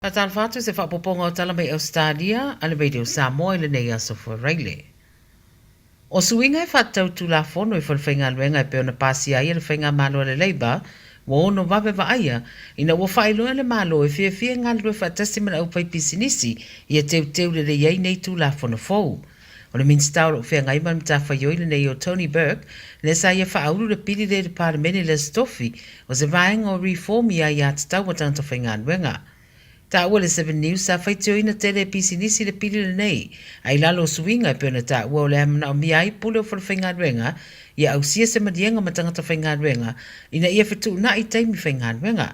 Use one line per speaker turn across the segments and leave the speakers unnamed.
Faatalofa atu i se faaopoopoga o tala mai Ausetalia a le Radio Samoa i lenei aso Faraile. O suiga e faatatau Tulafono i falefaigaluega e pei ona pasia ai e le Faigamalo a le Labour ua ono vave vaaia ina ua faailoa e le Malo e fiafia e galulue faatasi ma le aufaipisinisi ia teuteu lelei ai nei Tulafono fou. O le Minisita o lo o feagai ma le matafaioi lenei o Tony Burke, lea sa ia faaulu le pili lea i le Palemene i le Aso Tofi, o se vaega o Reform i aiatatau a tagata faigaluega. Taua le Seven News sa faitioina tele e pisinisi le pili lenei, a i lalo o suiga e pei ona taua o le a manaomia ai pule o falefaigaluega ia ausia se maliega ma tagata faigaluega ina ia fetuunai taimi faigaluega.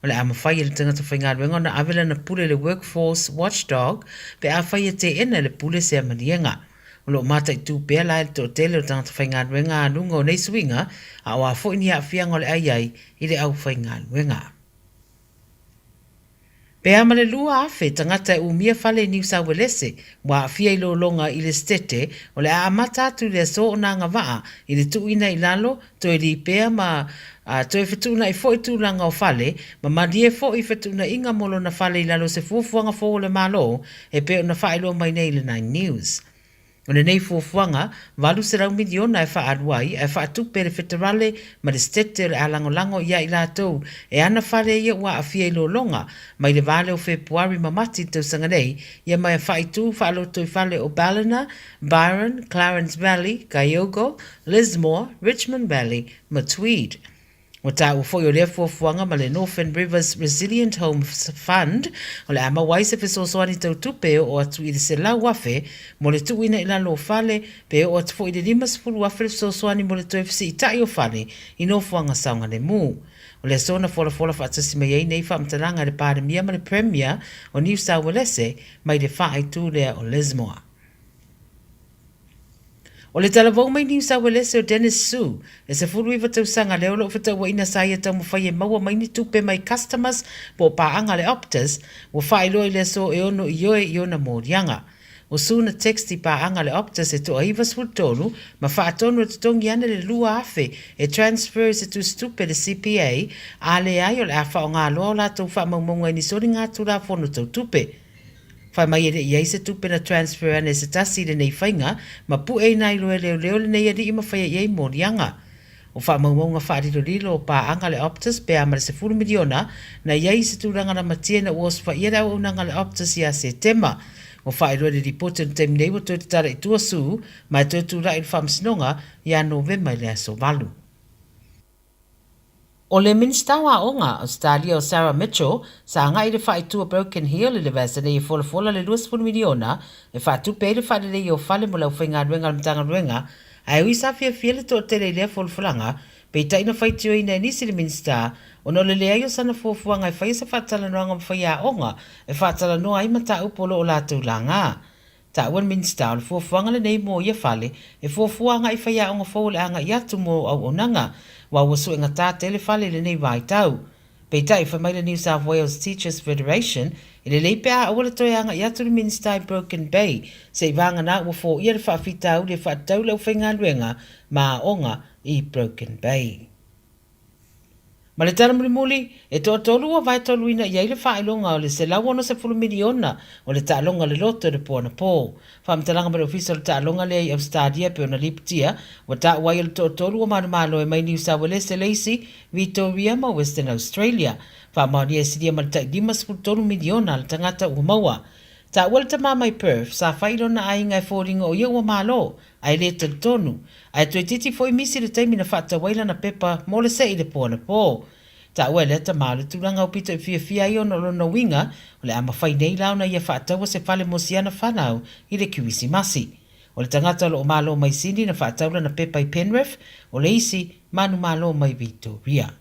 O le a mafai e le tagata faigaluega ona ave lana pule i le Workforce Watchdog pe afai e teena e le pule sea maliega. O lo o mataitu pea la e le toatele o tagata faigaluega aluga o nei suiga, a o a foi ni aafiaga o le a i ai i le aufaigaluega. Pe a ma le 2,000 tagata e umia fale i Niu Sauelese ua aafia i lologa i le Setete, o le a amata atu i le aso o na agavaa i le tuuina i lalo, toe lipea ma toe fetuunai foi tulaga o fale, ma malie foi fetuunaiga mo lona fale i lalo o se fuafuaga fou a le Malo e pei ona faailoa mai nei i le Nine News. O lenei fuafuaga, $800 miliona e faaalu ai ae faatupe e le Feterale ma le Setete o le a lagolago ia i latou e ana fale ia ua aafia i lologa mai le va lea o Fepuari ma Mati i le tausaga nei, ia mai a faaitu faalotoifale o Ballina, Byron, Clarence Valley, Kyogle, Lismore, Richmond Valley ma Tweed. Ua taua foi o lea fuafuaga ma le Northern Rivers Resilient Homes Fund o le a maua ai se fesoasoani tau tupe e oo atu i le $100,000 mo le tuuina i lalo o fale, pe oo atu foi i le $50,000 le fesoasoani mo le toe fesiitai o fale i nofoaga saogalemu. O le aso na folafola faatasi mai ai nei faamatalaga e le Palemia ma le Premier o Niu Sauelese mai le faaitu lea o Lismore. O le talavou mai Niu Sauelese o Dennis Su, e 19 tausaga lea o lo o fetauaiina sa ia taumafai e maua mai ni tupe mai customers po o paaga a le Optus, ua faailoa i le aso e 6 Ioe i ona moliaga. Ua Su na text i paaga a le Optus e toa 93 ma faatonu e totogi ane le 2,000 e transfer i se tusitupe le CPA, a leai o le a faaaoga loa o latou faamaumauga i ni soligatulafono tau tupe. Fai mai e le i ai se tupe na transfer ane e se tasi i lenei faiga, ma pu'e i nai loea leoleo lenei alii ma faia i ai moliaga. O faamaumauga faalilolilo o paaga le Optus pe a ma le 10 miliona na i ai i se tulaga lamatia ina ua osofaia le auaunaga a le Optus ia Setema. Ua faailoa i le lipoti o le taimi nei ua toe tatala i tua Sue ma e toe tulai i le faamasinoga ia Novema i le aso 8. O le Minisita o Aoga, Ausetalia o Sarah Mitchell, sa agai i le faaitu o Broken Hill i le vaiaso nei e folafola le 20 miliona e faatupe ai le faaleleia o fale mo le aufaigaluega a le Matagaluega, ae ui sa fiafia le toatele i lea folafolaga, peitai na faitioina e nisi le Minisita ona o le leai o sana fuafuaga e faia se faatalanoaga ma faiaoga e faatalanoa ai mataupu o lo o latou laga. Taua le Minisita, o le fuafuaga lenei mo ia fale, e fuafua agai faiaoga fou o le agai atu mo auaunaga, aua ua suegatā tele fale i lenei vaitau. Peitai, fai mai le New South Wales Teachers Federation, e lelei pe a aua le toe agai atu le Minisita i Broken Bay, se i vagana ua foia le faafitauli e faatatau i le aufaigaluega ma aoga i Broken Bay. Ma le tala mulimuli, e toatolu ua vaetoluina i ai le faailoga o le 160 miliona o le taaloga o le loto i le po anapo. Faamatalaga mai le Ofisa o le Taaloga lea i Ausetalia e pei ona lipotia, ua taua ai o le toatolu ua manumalo e mai Niu Sauelese le isi, Vitoria ma Western Australia. Faamaonia e silia ma le tai 53 miliona le tagata ua maua. Taua le tama mai Perth, sa fai i lona aiga e foliga o ia ua malo, ae le talitonu, ae toeitiiti foi misi le taimi na faatau ai lana pepa mo le se i le po anapo. Taua e lea tama o le tulaga aupito e fiafia ai ona o lona uiga o le a mafai nei la ona ia faataua se fale mo siana fanau i le Kirisimasi. O le tagata o lo o malo mai Sini na faatau lana pepa i Penrith, o le isi, manumalo mai Vitoria.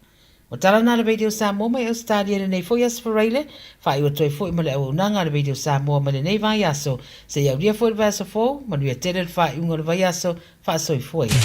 O tala na a le Radio Samoa mai Ausetalia i lenei foi Aso Faraile, faaiu atu ai foi ma le auaunaga a le Radio Samoa mai lenei vaiaso, seia aulia foi le vaiaso fou, manuia tele le faaiuga o le vaiaso, faasoifua ia.